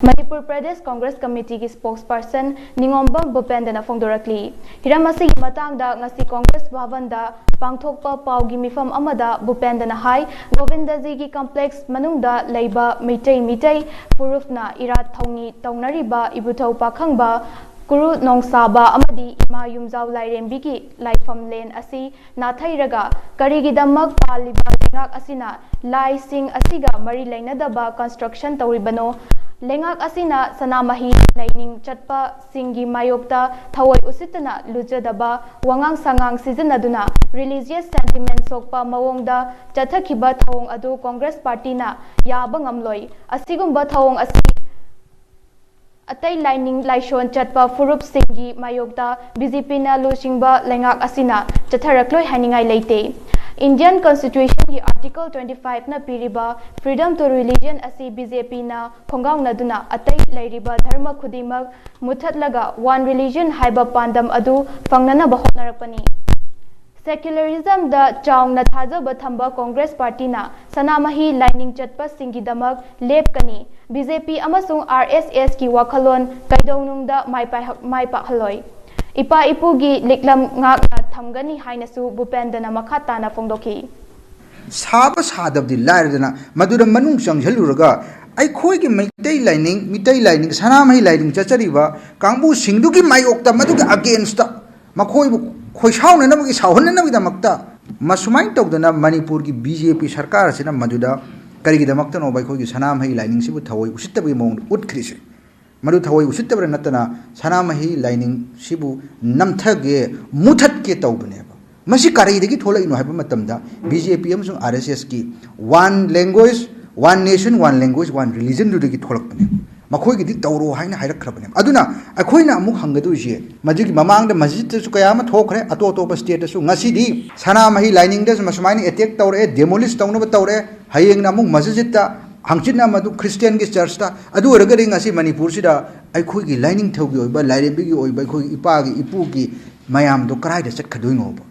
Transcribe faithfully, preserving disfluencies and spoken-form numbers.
Manipur Pradesh Congress ꯀꯃꯤꯇꯤꯒꯤ ꯁ꯭ꯄꯣꯛꯁ person ꯅꯤꯉꯣꯝꯕꯝ ꯚꯨꯄꯦꯟꯗꯅ ꯐꯣꯡꯗꯣꯔꯛꯂꯤ꯫ ꯍꯤꯔꯝ ꯑꯁꯤꯒꯤ ꯃꯇꯥꯡꯗ ꯉꯁꯤ ꯀꯣꯡꯒ꯭ꯔꯦꯁ ꯚꯕꯟꯗ ꯄꯥꯡꯊꯣꯛꯄ ꯄꯥꯎꯒꯤ ꯃꯤꯐꯝ ꯑꯃꯗ ꯚꯨꯄꯦꯟꯗꯅ ꯍꯥꯏ, ꯒꯣꯕꯤꯟꯗꯖꯤꯒꯤ ꯀꯝꯄ꯭ꯂꯦꯛꯁ ꯃꯅꯨꯡꯗ ꯂꯩꯕ ꯃꯤꯇꯩ ꯃꯤꯇꯩ ꯐꯨꯔꯨꯞꯅ ꯏꯔꯥꯠ ꯊꯧꯅꯤ ꯇꯧꯅꯔꯤꯕ ꯏꯕꯨꯙꯧ ꯄꯥꯈꯪꯕ, ꯀꯨꯔꯨ ꯅꯣꯡꯁꯥꯕ ꯑꯃꯗꯤ ꯏꯃꯥ ꯌꯨꯝꯖꯥꯎ ꯂꯥꯏꯔꯦꯝꯕꯤꯒꯤ ꯂꯥꯏꯐꯝꯂꯦꯟ ꯑꯁꯤ ꯅꯥꯊꯩꯔꯒ ꯀꯔꯤꯒꯤꯗꯃꯛ ꯄꯥꯜꯂꯤꯕ ꯂꯩꯉꯥꯛ ꯑꯁꯤꯅ ꯂꯥꯏꯁꯤꯡ ꯑꯁꯤꯒ ꯃꯔꯤ ꯂꯩꯅꯗꯕ ꯀꯟꯁꯇ꯭ꯔꯛꯁꯟ ꯇꯧꯔꯤꯕꯅꯣ? ꯂꯩꯉꯥꯛ ꯑꯁꯤꯅ ꯁꯅꯥꯃꯍꯤ ꯂꯥꯏꯅꯤꯡ ꯆꯠꯄꯁꯤꯡꯒꯤ ꯃꯥꯌꯣꯛꯇ ꯊꯑꯣꯏ ꯎꯁꯤꯠꯇꯅ ꯂꯨꯖꯗꯕ ꯋꯥꯉꯥꯡ ꯁꯉꯥꯡ ꯁꯤꯖꯤꯟꯅꯗꯨꯅ ꯔꯤꯂꯤꯖꯤꯌꯁ ꯁꯦꯟꯇꯤꯃꯦꯟ ꯁꯣꯛꯄ ꯃꯑꯣꯡꯗ ꯆꯠꯊꯈꯤꯕ ꯊꯧꯑꯣꯡ ꯑꯗꯨ ꯀꯣꯡꯒ꯭ꯔꯦꯁ ꯄꯥꯔꯇꯤꯅ ꯌꯥꯕ ꯉꯝꯂꯣꯏ꯫ ꯑꯁꯤꯒꯨꯝꯕ ꯊꯧꯑꯣꯡ ꯑꯁꯤ ꯑꯇꯩ ꯂꯥꯏꯅꯤꯡ ꯂꯥꯏꯁꯣꯟ ꯆꯠꯄ ꯐꯨꯔꯨꯞꯁꯤꯡꯒꯤ ꯃꯥꯌꯣꯛꯇ ꯕꯤꯖꯦꯄꯤꯅ ꯂꯨꯆꯤꯡꯕ ꯂꯩꯉꯥꯛ ꯑꯁꯤꯅ ꯆꯠꯊꯔꯛꯂꯣꯏ ꯍꯥꯏꯅꯤꯡꯉꯥꯏ ꯂꯩꯇꯦ꯫ ꯏꯟꯗꯤꯌꯟ ꯀꯟꯁꯇꯤꯇ꯭ꯌꯨꯁꯟꯒꯤ ꯑꯥꯔꯇꯤꯀꯜ ꯇ꯭ꯋꯦꯟꯇꯤ ꯐꯥꯏꯚꯅ ꯄꯤꯔꯤꯕ ꯐ꯭ꯔꯤꯗꯝ ꯇꯨ ꯔꯤꯂꯤꯖꯟ ꯑꯁꯤ ꯕꯤꯖꯦꯄꯤꯅ ꯈꯣꯡꯒꯥꯎꯅꯗꯨꯅ ꯑꯇꯩ ꯂꯩꯔꯤꯕ ꯙꯔꯃ ꯈꯨꯗꯤꯡꯃꯛ ꯃꯨꯊꯠꯂꯒ ꯋꯥꯟ ꯔꯤꯂꯤꯖꯟ ꯍꯥꯏꯕ ꯄꯥꯟꯗꯝ ꯑꯗꯨ ꯐꯪꯅꯅꯕ ꯍꯣꯠꯅꯔꯛꯄꯅꯤ꯫ ꯁꯦꯀ꯭ꯌꯨꯂꯔꯤꯖꯝꯗ ꯆꯥꯎꯅ ꯊꯥꯖꯕ ꯊꯝꯕ ꯀꯣꯡꯒ꯭ꯔꯦꯁ ꯄꯥꯔꯇꯤꯅ ꯁꯅꯥꯃꯍꯤ ꯂꯥꯏꯅꯤꯡ ꯆꯠꯄꯁꯤꯡꯒꯤꯗꯃꯛ ꯂꯦꯞꯀꯅꯤ꯫ ꯕꯤꯖꯦꯄꯤ ꯑꯃꯁꯨꯡ ꯑꯥꯔ ꯑꯦꯁ ꯑꯦꯁꯀꯤ ꯋꯥꯈꯜꯂꯣꯟ ꯀꯩꯗꯧꯅꯨꯡꯗ ꯃꯥꯏ ꯄꯥꯏꯍ-, ꯃꯥꯏ ꯄꯥꯛꯍꯜꯂꯣꯏ꯫ ꯏꯄꯥ ꯏꯄꯨꯒꯤ ꯂꯤꯛꯂꯝ ꯉꯥꯛꯅ ꯊꯝꯒꯅꯤ ꯍꯥꯏꯅꯁꯨ ꯚꯨꯄꯦꯟꯗꯅ ꯃꯈꯥ ꯇꯥꯅ ꯐꯣꯡꯗꯣꯛꯈꯤ꯫ ꯁꯥꯕ ꯁꯥꯗꯕꯗꯤ ꯂꯥꯏꯔꯗꯅ, ꯃꯗꯨꯗ ꯃꯅꯨꯡ ꯆꯪꯁꯤꯜꯂꯨꯔꯒ ꯑꯩꯈꯣꯏꯒꯤ ꯃꯩꯇꯩ ꯂꯥꯏꯅꯤꯡ, ꯃꯤꯇꯩ ꯂꯥꯏꯅꯤꯡ, ꯁꯅꯥꯃꯍꯤ ꯂꯥꯏꯅꯤꯡ ꯆꯠꯆꯔꯤꯕ ꯀꯥꯡꯕꯨꯁꯤꯡꯗꯨꯒꯤ ꯃꯥꯌꯣꯛꯇ, ꯃꯗꯨꯒꯤ against ꯇ ꯃꯈꯣꯏꯕꯨ ꯈꯣꯏꯁꯥꯎꯅꯅꯕꯒꯤ, ꯁꯥꯎꯍꯟꯅꯅꯕꯒꯤꯗꯃꯛꯇ ꯃꯁꯨꯃꯥꯏꯅ ꯇꯧꯗꯅ ꯃꯅꯤꯄꯨꯔꯒꯤ ꯕꯤ ꯖꯦ ꯄꯤ ꯁꯔꯀꯥꯔ ꯑꯁꯤꯅ ꯃꯗꯨꯗ ꯀꯔꯤꯒꯤꯗꯃꯛꯇꯅꯣꯕ ꯑꯩꯈꯣꯏꯒꯤ ꯁꯅꯥꯃꯍꯤ ꯂꯥꯏꯅꯤꯡꯁꯤꯕꯨ ꯊꯑꯣꯏ ꯎꯁꯤꯠꯇꯕꯒꯤ ꯃꯑꯣꯡꯗ ꯎꯠꯈ꯭ꯔꯤꯁꯦ? ꯃꯗꯨ ꯊꯑꯣꯏ ꯎꯁꯤꯠꯇꯕꯗ ꯅꯠꯇꯅ ꯁꯅꯥꯃꯍꯤ ꯂꯥꯏꯅꯤꯡꯁꯤꯕꯨ ꯅꯝꯊꯒꯦ, ꯃꯨꯊꯠꯀꯦ ꯇꯧꯕꯅꯦꯕ꯫ ꯃꯁꯤ ꯀꯔꯤꯗꯒꯤ ꯊꯣꯛꯂꯛꯏꯅꯣ ꯍꯥꯏꯕ ꯃꯇꯝꯗ, ꯕꯤ ꯖꯦ ꯄꯤ ꯑꯃꯁꯨꯡ ꯑꯥꯔ ꯑꯦꯁ ꯑꯦꯁꯀꯤ one language, one nation, one language, one religion ꯗꯨꯗꯒꯤ ꯊꯣꯛꯂꯛꯄꯅꯦꯕ꯫ ꯃꯈꯣꯏꯒꯤꯗꯤ ꯇꯧꯔꯣ ꯍꯥꯏꯅ ꯍꯥꯏꯔꯛꯈ꯭ꯔꯕꯅꯦꯕ꯫ ꯑꯗꯨꯅ ꯑꯩꯈꯣꯏꯅ ꯑꯃꯨꯛ ꯍꯪꯒꯗꯣꯏꯁꯦ, ꯃꯗꯨꯒꯤ ꯃꯃꯥꯡꯗ ꯃꯁꯖꯤꯗꯇꯁꯨ ꯀꯌꯥ ꯑꯃ ꯊꯣꯛꯈ꯭ꯔꯦ, ꯑꯇꯣꯞ ꯑꯇꯣꯞꯄ state ꯇꯁꯨ꯫ ꯉꯁꯤꯗꯤ ꯁꯅꯥꯃꯍꯤ ꯂꯥꯏꯅꯤꯡꯗꯁꯨ ꯃꯁꯨꯃꯥꯏꯅ attack ꯇꯧꯔꯛꯑꯦ, demolish ꯇꯧꯅꯕ ꯇꯧꯔꯛꯑꯦ, ꯍꯌꯦꯡꯅ ꯑꯃꯨꯛ ꯃꯁꯖꯤꯗꯇ, ꯍꯪꯆꯤꯠꯅ ꯃꯗꯨ Christian ꯒꯤ church ꯇ꯫ ꯑꯗꯨ ꯑꯣꯏꯔꯒꯗꯤ ꯉꯁꯤ ꯃꯅꯤꯄꯨꯔꯁꯤꯗ ꯑꯩꯈꯣꯏꯒꯤ ꯂꯥꯏꯅꯤꯡꯊꯧꯒꯤ ꯑꯣꯏꯕ, ꯂꯥꯏꯔꯦꯝꯕꯤꯒꯤ ꯑꯣꯏꯕ, ꯑꯩꯈꯣꯏꯒꯤ ꯏꯄꯥꯒꯤ ꯏꯄꯨꯒꯤ ꯃꯌꯥꯝꯗꯣ ꯀꯗꯥꯏꯗ ꯆꯠꯈꯗꯣꯏꯅꯣꯕ?